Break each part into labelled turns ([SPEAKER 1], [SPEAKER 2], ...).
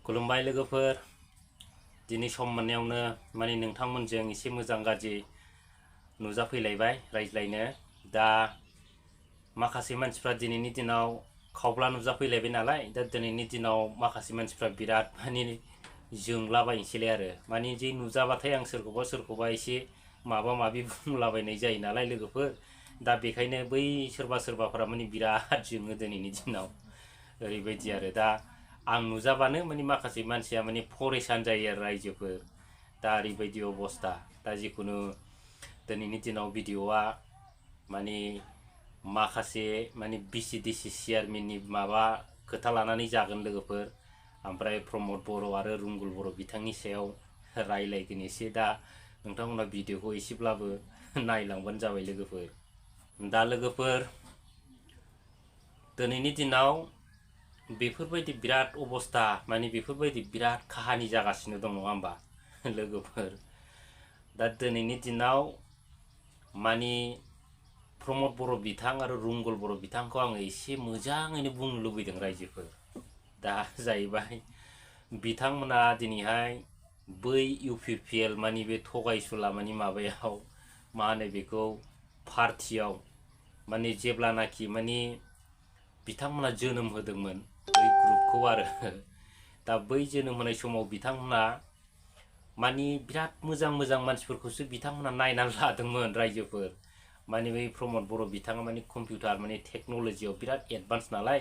[SPEAKER 1] खुलुमबाय लोगोफोर दिनै सम मोननायावनो माने नोंथांमोनजों एसे मोजां गाज्रि नुजाफैलायबाय रायज्लायनो दा माखासे मानसिफ्रा दिनैनि दिनाव खावब्ला नुजाफैलायबाय नालाय दा दिनैनि दिनाव माखासे मानसिफ्रा बिराद माने जोंलाबायनोसैलाय आरो माने जे नुजाबाथाय आं सोरखौबा एसे माबा माबि बुंलाबायनाय जायो नालाय लोगोफोर दा बेखायनो बै सोरबाफोरा माने बिराद जोङो दिनैनि दिनाव ओरैबायदि आरो दा आं नुजाबानो माने माखासे मानसिया माने परेसान जायो आरो रायजोफोर दा ओरैबायदि अबस्था दा जिखुनु दिनैनि दिनाव भिडिअआ माने माखासे माने बिसि डिसि चेयारमेननि माबा खोथा लानानै जागोन लोगोफोर ओमफ्राय प्रमद बर' आरो रुंगुल बर' बिथांनि सायाव रायलायगोन एसे दा नोंथांमोना भिडिअखौ एसेब्लाबो नायलांबानो जाबाय लोगोफोर दा लोगोफोर दिनैनि दिनाव बेफोरबायदि बिराद अबस्था माने बेफोरबायदि बिराद काहानि जागासिनो दं नङा होमबा लोगोफोर दा दिनैनि दिनाव माने प्रमद बर' बिथां आरो रुंगुल बर' बिथांखौ आङो एसे मोजाङैनो बुंनो लुबैदों रायजोफोर दा जाहैबाय बिथांमोना दिनैहाय बै UPPL माने बे थगायसुला माने माबायाव मा होनो बेखौ पार्टियाव माने जेब्लानाखि माने बिथांमोना जोनोम होदोंमोन बै ग्रुपखौ आरो दा बै जोनोम होनाय समाव बिथांमोना माने बिराद मोजां मानसिफोरखौसो बिथांमोना नायनानै लादोंमोन रायजोफोर माने बै प्रमद बर' बिथाङा माने कम्पिउटार माने टेक्न'लजियाव बिराद एडभान्स नालाय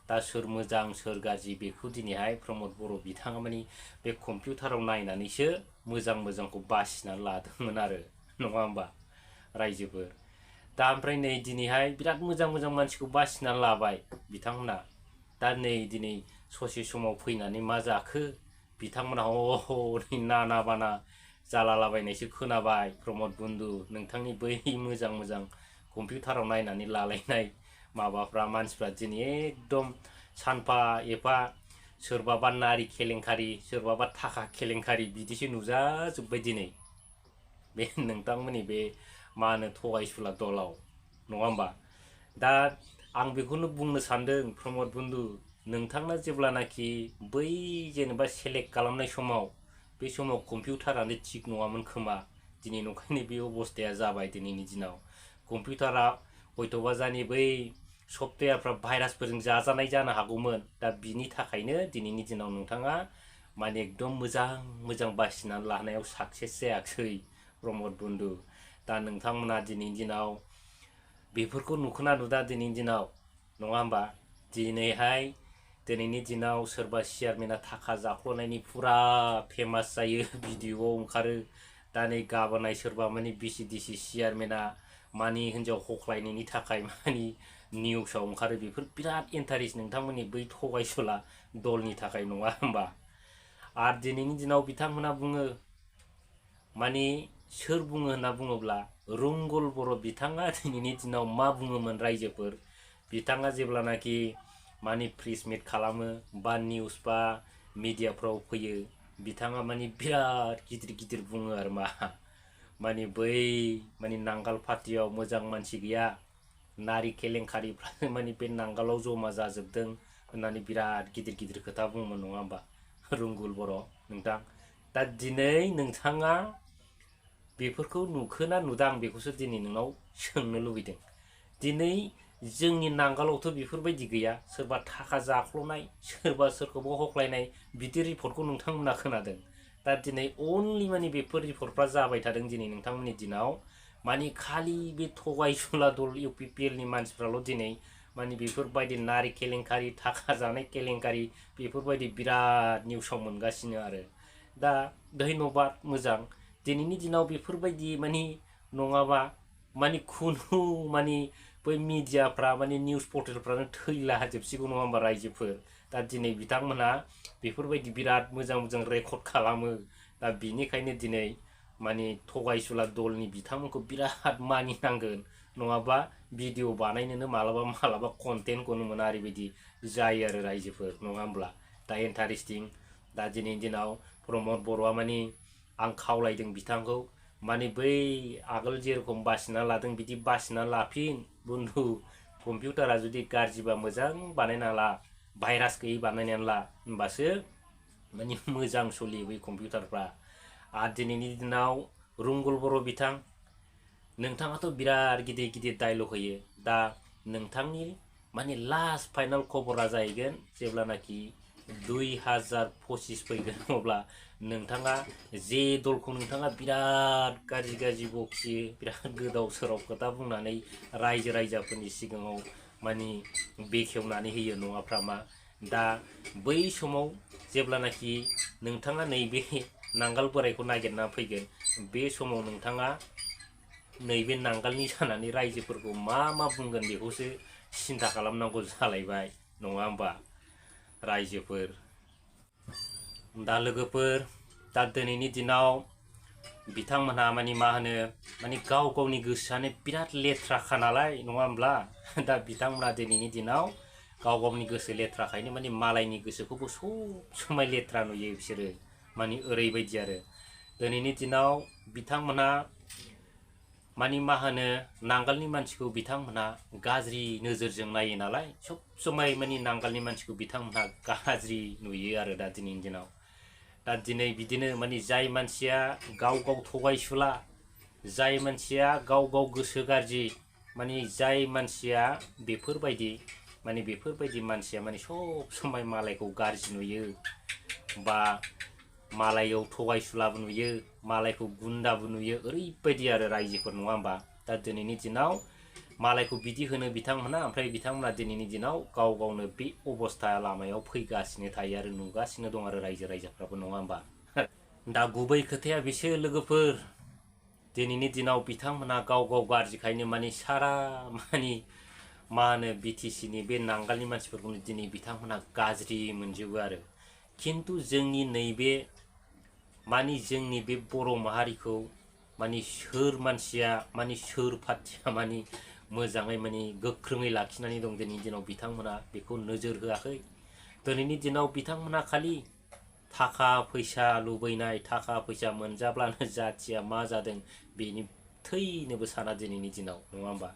[SPEAKER 1] दा सोर मोजां सोर गाज्रि बेखौ दिनैहाय प्रमद बर' बिथाङा माने बे कम्पिउटाराव नायनानैसो मोजांखौ बासिनानै लादोंमोन आरो नङा होमबा रायजोफोर दा ओमफ्राय नै दिनैहाय बिराद मोजां मानसिखौ बासिनानै लाबाय बिथांमोना दा नै दिनै ससे समाव फैनानै मा जाखो बिथांमोना हनै नाना बाना जालालाबायनायसो खोनाबाय प्रमद बन्धु नोंथांनि बै मोजां कम्पिउटाराव नायनानै लालायनाय माबाफ्रा मानसिफ्रा दिनै एकदम सानफा एफा सोरबाबा नारि केलेंकारि सोरबाबा थाखा केलेंकारि बिदिसो नुजाजोब्बाय दिनै बे नोंथांमोननि बे मा होनो थगायसुला दलाव नङा होमबा दा आं बेखौनो बुंनो सानदों प्रमद बन्धु नोंथांना जेब्लानाखि बै जेनेबा सेलेक्ट खालामनाय समाव बे समाव कम्पिउटारानो थिग नङामोन खोमा दिनै नंखायनो बे अबस्थाया जाबाय दिनैनि दिनाव कम्पिउटारा हयथ'बा जानि बै सफ्टवेयारफ्रा भाइरासफोरजों जाजानाय जानो हागौमोन दा बिनि थाखायनो दिनैनि दिनाव नोंथाङा माने एकदम मोजां बासिनानै लानायाव साक्सेस जायाखै प्रमद बन्धु दा नोंथांमोना दिनैनि दिनाव बेफोरखौ नुखोना नुदा दिनैनि दिनाव नङा होमबा दिनैनि दिनाव सोरबा चेयारमेना थाखा जाख्ल'नायनि फुरा फेमास जायो भिडिअआव ओंखारो दा नै गाबोनाय सोरबा माने बिसि डिसि चेयारमेना माने हिन्जाव हख्लायनायनि थाखाय माने निउसाव ओंखारो बेफोर बिराद इन्टारेस्ट नोंथांमोननि बै थगायसुला दलनि थाखाय नङा होमबा आरो दिनैनि दिनाव बिथांमोना बुङो माने सोर बुङो होनना बुङोब्ला रुंगुल बर' बिथाङा दिनैनि दिनाव मा बुङोमोन रायजोफोर बिथाङा जेब्लानाखि माने प्रेस मिट खालामो बा निउस बा मिडियाफ्राव फैयो बिथाङा माने बिराद गिदिर बुङो आरो माने बै माने नांगाल पार्टियाव मोजां मानसि गैया नारि केलेंकारिफ्रानो माने बे नांगालाव जमा जाजोबदों होननानै बिराद गिदिर खोथा बुङोमोन नङा होमबा रुंगुल बर' नोंथां दा दिनै नोंथाङा बेफोरखौ नुखोना नुदा आं बेखौसो दिनै नोंनाव सोंनो लुबैदों दिनै जोंनि नांगालावथ' बेफोरबायदि गैया सोरबा थाखा जाख्ल'नाय सोरबा सोरखौबा हख्लायनाय बिदि रिपर्टखौ नोंथांमोना खोनादों दा दिनै अनलि माने बेफोर रिपर्टफ्रा जाबाय थादों दिनै नोंथांमोननि दिनाव माने खालि बे थगायसुला दल UPPLनि मानसिफ्राल' दिनै माने बेफोरबायदि नारि केलेंकारि थाखा जानाय केलेंकारि बेफोरबायदि बिराद निउसाव मोनगासिनो आरो दा धन्यबाद मोजां दिनैनि दिनाव बेफोरबायदि माने नङाबा माने खुनु माने बै मिडियाफ्रा माने निउस पर्टेलफ्रानो थैला जोबसिगौ नङा होमबा रायजोफोर दा दिनै बिथांमोना बेफोरबायदि बिराद मोजां रेकर्ड खालामो दा बिनिखायनो दिनै माने थगायसुला दलनि बिथांमोनखौ बिराद मानिनांगोन नङाबा भिडिअ बानायनोनो मालाबा कन्टेन्टखौनो मोना ओरैबायदि जायो आरो रायजोफोर नङा होमब्ला दा इन्टारेस्टिं दा दिनैनि दिनाव प्रमद बर'आ माने आं खावलायदों बिथांखौ माने बै आगोल जेरखम बासिना लादों बिदि बासिना लाफिन बन्धु कम्पिउटारा जुदि गाज्रिबा मोजां बानायना ला भाइरास गैयै बानायनानै ला होमबासो माने मोजां सलियो बै कम्पिउटारफ्रा। आरो दिनैनि दिनाव रुंगुल बर' बिथां, नोंथाङाथ' बिराद गिदिर गिदिर डायलग होयो। दा नोंथांनि माने लास्ट फाइनाल खबरा जाहैगोन जेब्लानाखि 2025 फैगोन अब्ला नोंथाङा जे दलखौ नोंथाङा बिराद गाज्रि बखियो, बिराद गोदाव सोराव खोथा बुंनानै रायजो राजाफोरनि सिगाङाव माने बेखेवनानै होयो नङाफ्रा मा। दा बै समाव जेब्लानाखि नोंथाङा नैबे नांगाल बोरायखौ नागिरना फैगोन, बे समाव नोंथाङा नैबे नांगालनि जानानै रायजोफोरखौ मा बुंगोन बेखौसो सिन्था खालामनांगौ जालायबाय नङा होमबा रायजोफोर। दा लोगोफोर, दा दिनैनि दिनाव बिथांमोनहा माने मा होनो, माने गाव गावनि गोसोआनो बिराद लेथ्राखा नालाय नङा होमब्ला। दा बिथांमोनहा दिनैनि दिनाव गाव गावनि गोसो लेथ्राखायनो माने मालायनि गोसोखौबो सब समाय लेथ्रा नुयो बिसोरो। माने ओरैबायदि आरो दिनैनि दिनाव बिथांमोनहा माने मा होनो, नांगालनि मानसिखौ बिथांमोनहा गाज्रि नोजोरजों नायो नालाय, सब समाय माने नांगालनि मानसिखौ बिथांमोनहा गाज्रि नुयो आरो दा दिनैनि दिनाव। दा दिनै बिदिनो माने जाय मानसिया गाव गाव थगायसुला, जाय मानसिया गाव गाव गोसो गाज्रि, माने जाय मानसिया बेफोरबायदि मानसिया माने सब समाय मालायखौ गाज्रि नुयो बा मालायाव थगायसुलाबो नुयो, मालायखौ गुन्दाबो नुयो, ओरैबायदि आरो रायजोफोर नङा होमबा। दा दिनैनि दिनाव मालायखौ बिदि होनो बिथांमोना, ओमफ्राय बिथांमोना दिनैनि दिनाव गाव गावनो बे अबस्था लामायाव फैगासिनो थायो आरो नुगासिनो दं आरो रायजो राजाफ्राबो नङा होमबा। दा गुबै खोथाया बेसो लोगोफोर, दिनैनि दिनाव बिथांमोना गाव गाव गाज्रिखायनो माने सारा माने मा होनो BTCनि बे नांगालनि मानसिफोरखौनो दिनै बिथांमोना गाज्रि मोनजोबो आरो। खिन्थु जोंनि नैबे माने जोंनि बे बर' माहारिखौ माने सोर मानसिया माने सोर पार्टिया माने मोजाङै माने गोख्रोङै लाखिनानै दं दिनैनि दिनाव बिथांमोना बेखौ नोजोर होआखै। दिनैनि दिनाव बिथांमोना खालि थाखा फैसा लुबैनाय, थाखा फैसा मोनजाब्लानो जाथिया मा जादों बेनि थैनोबो साना दिनैनि दिनाव नङा होमबा।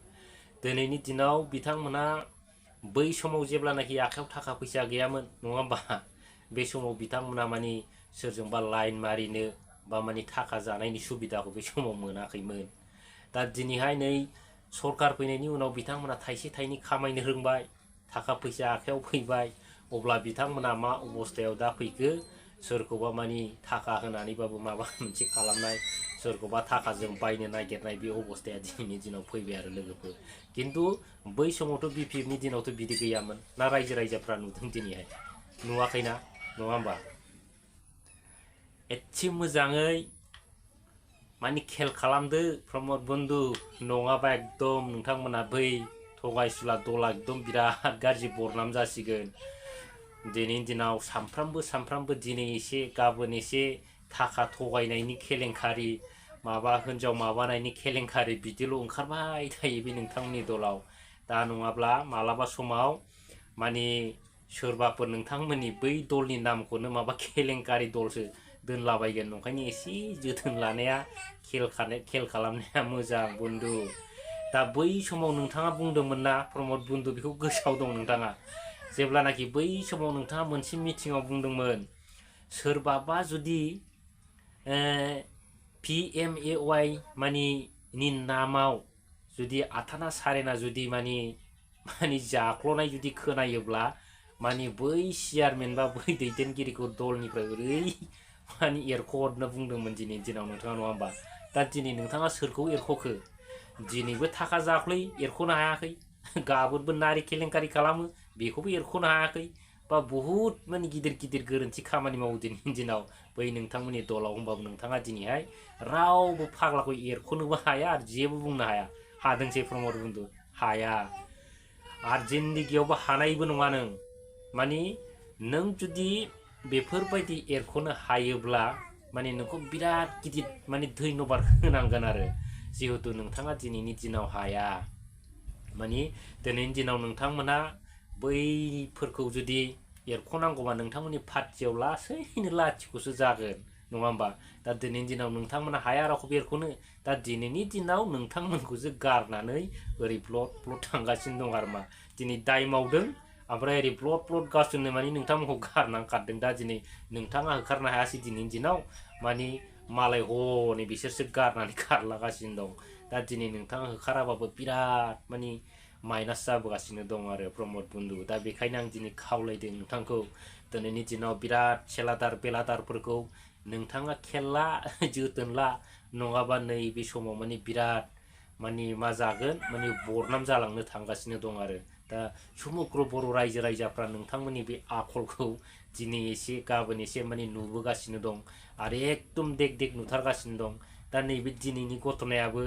[SPEAKER 1] दिनैनि दिनाव बिथांमोना बै समाव जेब्लानाखि आखायाव थाखा फैसा गैयामोन नङा होमबा, बे समाव बिथांमोना माने सोरजोंबा लाइन मारिनो बा माने थाखा जानायनि सुबिदाखौ बे समाव मोनाखैमोन। दा दिनैहाय नै सरकार फैनायनि उनाव बिथांमोना थाइसे थाइनै खामायनो रोंबाय, थाखा फैसा आखायाव फैबाय, अब्ला बिथांमोना मा अबस्थायाव दा फैखो, सोरखौबा माने थाखा होनानैबाबो माबा मोनसे खालामनाय, सोरखौबा थाखाजों बायनो नागिरनाय बे अबस्थाया दिनैनि दिनाव फैबाय आरो लोगोफोर। खिन्थु बै समावथ' BPFनि दिनावथ' बिदि गैयामोन ना, रायजो राजाफ्रा नुदों दिनैहाय, नुवाखैना नङा होमबा। एसे मोजाङै माने खेल खालामदो प्रमद बन्धु, नङाबा एकदम नोंथांमोना बै थगायसुला दला एकदम बिराद गाज्रि बरनाम जासिगोन। दिनैनि दिनाव सामफ्रामबो दिनै एसे गाबोन एसे थाखा थगायनायनि केलेंकारि, माबा हिन्जाव माबानायनि केलेंकारि बिदिल' ओंखारबाय थायो बे नोंथांमोननि दलाव। दा नङाब्ला मालाबा समाव माने सोरबाफोर नोंथांमोननि बै दलनि नामखौनो माबा केलेंकारि दलसो दोनलाबायगोन। ओंखायनो एसे जोथोन लानाया, खेल खालामनाया मोजां बन्धु। दा बै समाव नोंथाङा बुंदोंमोन ना प्रमद बन्धु, बेखौ गोसोआव दं नोंथाङा, जेब्लानाखि बै समाव नोंथाङा मोनसे मिटिङाव बुंदोंमोन, सोरबाबा जुदि PMAY माने नि नामाव जुदि आथाना सारेना जुदि माने जाख्ल'नाय जुदि खोनायोब्ला माने बै चेयारमेन बा बै दैदेनगिरिखौ दलनिफ्राय ओरै माने एरख'हरनो बुंदोंमोन दिनैनि दिनाव नोंथाङा नङा होमबा। दा दिनै नोंथाङा सोरखौ एरख'खो, दिनैबो थाखा जाख्लै एरख'नो हायाखै, गाबोनबो नारि केलेंकारि खालामो बेखौबो एरख'नो हायाखै, बा बहुद माने गिदिर गोरोन्थि खामानि मावो दिनैनि दिनाव बै नोंथांमोननि दलाव। होमबाबो नोंथाङा दिनैहाय रावबो फाग्लाखौ एरख'नोबो हाया आरो जेबो बुंनो हाया। हादोंसै प्रमद बन्धु, हाया आरो जिन्दगियावबो हानायबो नङा नों। माने नों जुदि बेफोरबायदि एरख'नो हायोब्ला माने नोंखौ बिराद गिदिर माने धन्यबाद होनांगोन आरो, जिहेतु नोंथाङा दिनैनि दिनाव हाया। माने दिनैनि दिनाव नोंथांमोना बैफोरखौ जुदि एरख'नांगौबा नोंथांमोननि पार्टियाव लासैनो लाथिख'सो जागोन नङा होमबा। दा दिनैनि दिनाव नोंथांमोना हाया रावखौबो एरख'नो। दा दिनैनि दिनाव नोंथांमोनखौसो गारनानै ओरै ब्लद थांगासिनो दं आरो मा, दिनै दाय मावदों ओमफ्राय ओरै ब्लड ब्लड गावसोरनो माने नोंथांमोनखौ गारनानै खारदों दा दिनै नोंथाङा होखारनो हायासै दिनैनि दिनाव माने मालाय हनै बिसोरसो गारनानै खारलागासिनो दं दा दिनै नोंथाङा होखाराबाबो बिराद माने माइनास जाबोगासिनो दं आरो प्रमद बन्धु दा बेखायनो आं दिनै खावलायदों नोंथांखौ दिनैनि दिनाव बिराद सेलादार बेलादारफोरखौ नोंथाङा खेल ला जोथोन ला नङाबा नैबे समाव माने बिराद माने मा जागोन माने बरनाम जालांनो थांगासिनो दं आरो दा समग्र बर' रायजो राजाफ्रा नोंथांमोननि बे आखलखौ दिनै एसे गाबोन एसे माने नुबोगासिनो दं आरो एकदम देग देग नुथारगासिनो दं दा नैबे दिनैनि घटनायाबो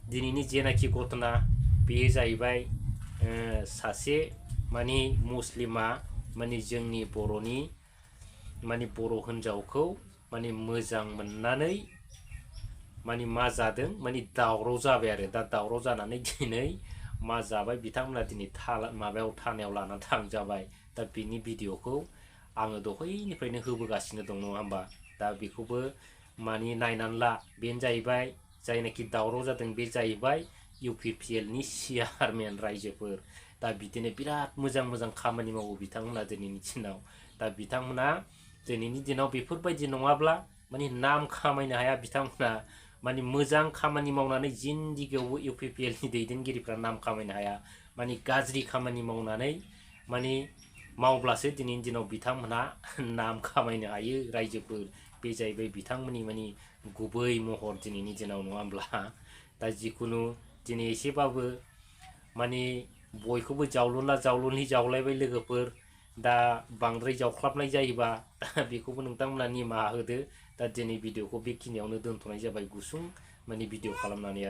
[SPEAKER 1] दिनैनि जेनाखि घटना बेयो जाहैबाय सासे माने मुस्लिमा माने जोंनि बर'नि माने बर' हिन्जावखौ माने मोजां मोननानै माने मा जादों माने दावराव जाबाय आरो दा दावराव जानानै दिनै मा जाबाय बिथांमोना दिनै माबायाव थानायाव लानानै थांजाबाय दा बिनि भिडिअखौ आङो दहायनिफ्रायनो होबोगासिनो दं नङा होमबा दा बेखौबो माने नायनानै ला बेनो जाहैबाय जायनाखि दावराव जादों बे जाहैबाय UPPL नि चेयारमेन रायजोफोर दा बिदिनो बिराद मोजां मोजां खामानि मावो बिथांमोना दिनैनि दिनाव दा बिथांमोना दिनैनि दिनाव बेफोरबायदि नङाब्ला माने नाम खामायनो हाया बिथांमोना माने मोजां खामानि मावनानै जिन्दिगियावबो UPPL नि दैदेनगिरिफ्रा नाम खामायनो हाया माने गाज्रि खामानि मावनानै माने मावब्लासो दिनैनि दिनाव बिथांमोनहा नाम खामायनो हायो रायजोफोर बे जाहैबाय बिथांमोननि माने गुबै महर दिनैनि दिनाव नङा होमब्ला दा जिखुनु दिनै एसेबाबो माने बयखौबो जावलुनलि जावलायबाय लोगोफोर दा बांद्राय जावख्लाबनाय जायोबा बेखौबो नोंथांमोना निमाहा होदो दा दिनै भिडिअखौ बेखिनियावनो दोनथ'नाय जाबाय गुसुं माने भिडिअ खालामनानै आरो